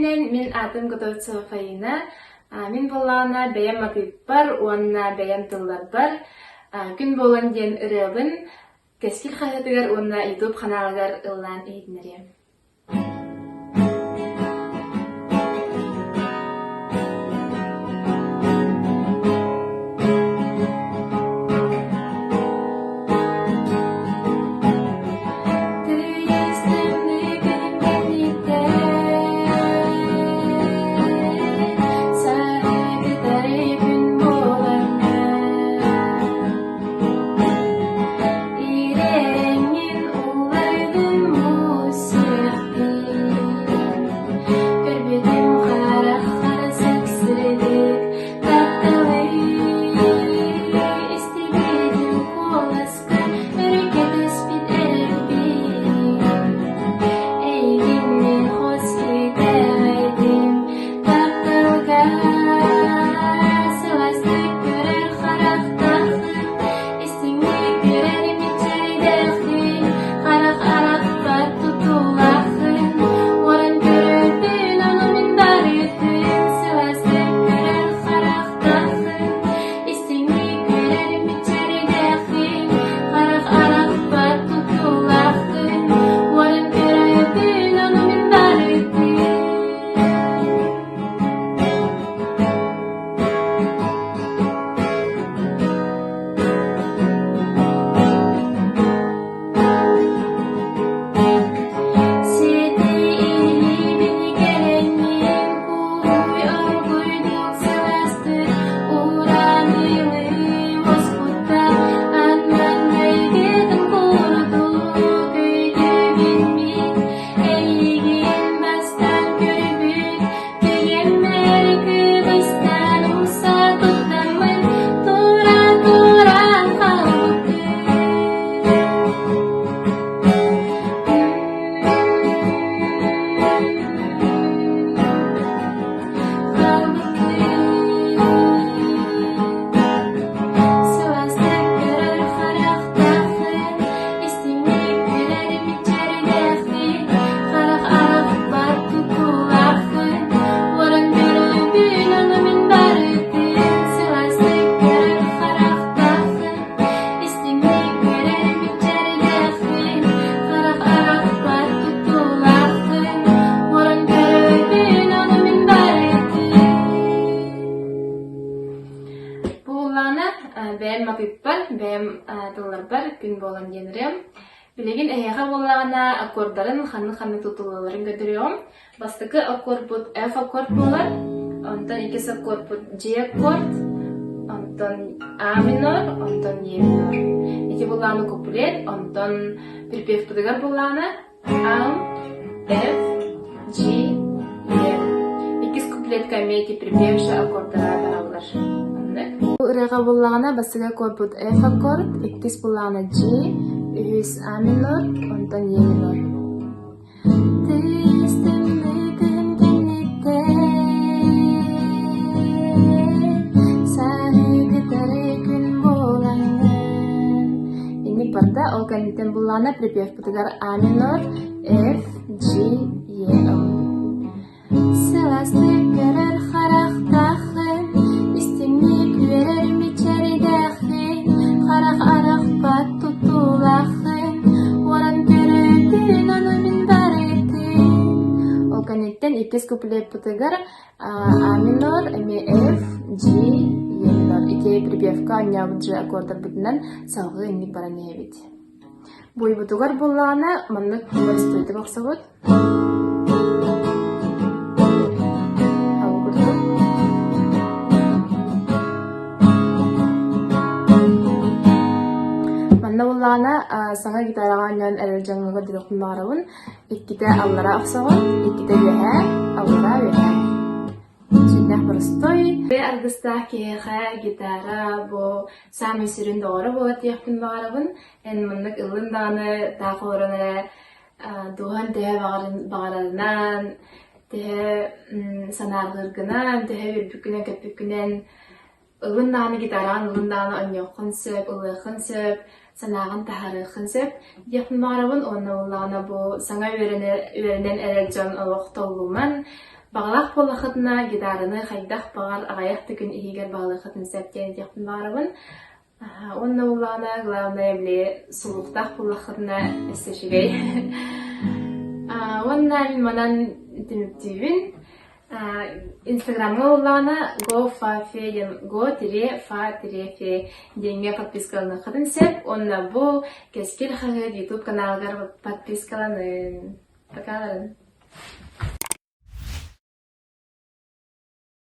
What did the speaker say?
күнүнэн мин аатым Готовцева Фаина. Мин буоллаҕына бэйэм матыыппар уонна бэйэм тылларбар Күн буолан диэн ырыабын Кэскил хаһыатыгар уонна YouTube ханаалыгар ыллаан иһитиннэриэм. Көрбүтүм хараххара сэксэдик тапталы истибитим куоласка өрүкэтэспит эрэлбин эйигин мин хос итэҕэйдим тапталга сылаастык көрөр харахтааххын истиҥник көрөр мичээрдээххин харах арахпат тутулааххын Уоран көрөбүн ону мин барытын сылаастык көрөр харахтааххын истиҥник көрөр мичээрдээххин харах арахпат тутулааххын Уоран көрөбүн ону мин барытын Сити илиибин кэлэҥҥин кууһуй оргуйдук сылаастык ураанньылыы уоскутта ан-маҥнайгытын курдук өйдүүбүн мин эйигин бастаан көрбүт түгэммэр кыбыстан умса туттаммын тура-туран хаалбытым Сылаастык көрөр харахтааххын, истиҥник күлэр мичээрдээххин, харах арахпат тутуулааххын, уоран көрөбүн ону мин барытын сылаастык көрөр харахтааххын, истиҥник күлэр мичээрдээххин, харах арахпат тутуулааххын, уоран көрөбүн ону мин барытын Буоллаҕына, бэйэм матыыппар, бэйэм тылларбар күн буолан диэн ырыам. Билигин эһиэхэ буоллаҕына аккордарын ханнык-ханнык тутуллалларын көрдөрүөҕүм. Бастакы аккордпут F аккорд буолар, онтон иккис аккордпут G аккорд, онтон А минор, онтон Е минор. Ити буоллаҕына куплет, онтон припевпытыгар буоллаҕына А, F, G, E. Иккис куплетка эмиэ ити припевши аккордара бараллар. Оннук. Бу ырыаҕа буоллаҕына бастакы аккордпут F аккорд, иккис буоллаҕына G, үһүс А минор, онтон Е минор. Тыйыстыммытын кэнниттэн сааһы кытары күн буолаҥҥын Инник барда, ол кэнниттэн буллаҕына припевпытыгар А минор, F, G, E ыллыыр. Сылаастык көрөр харахтааххын, истиҥник үөрэр мичээрдээххин, харах арахпат тутуулааххын, уоран көрөбүн ону мин барытын. Ол кэнниттэн иккис куплеппытыгар А минор, эмиэ F, G, E минор. Ити припевка оонньообут же аккордарбытынан салҕыы инник баран иһэбит. Буйбутугар буоллаҕына маннык боростуойдук охсобут. Манна буоллаҕына саҥа гитараҕа оонньоон эрэр дьоҥҥо көрдөрүөхпүн баҕарабын. Иккитэ аллара охсоҕун, иккитэ үөһээ, аллара үөһээ. Сүрдээх боростуой. Аргыстаах киһиэхэ гитара бу саамай сүрүн доҕоро буолар диэхпин баҕарабын. Эн маннык ыллын даҕаны таах олорон эрэ дууһаҥ төһө баҕарарынан, төһө санаарҕыыргынан, төһө үөрбүккүнэн-көппүккүнэн ылын даҕаны гитараҕын ылын даҕаны оонньуоххун сөп, ылыаххын сөп, санааҕын таһаарыаххын сөп диэхпин баҕарабын уонна буоллаҕына бу саҥа үөрэнэн эрэр дьон олох толлуман. Баҕалаах буоллаххытына, гитараны хайдах баҕар аҕыйах да күн иһигэр баҕалыаххытын сөп диэн этиэхпин баҕарабын. Уонна буоллаҕына, главное, били сулуктаах буоллаххытына өссө үчүгэй. Уонна мин манан түмүктүүбүн. Инстаграмҥа буоллаҕына go fa fe диэн go тире fa тире fe диэҥҥэ подпискаланыаххытын сөп уонна бу Кэскил хаһыат YouTube каналыгар подпискаланыҥ. Пока-ларын.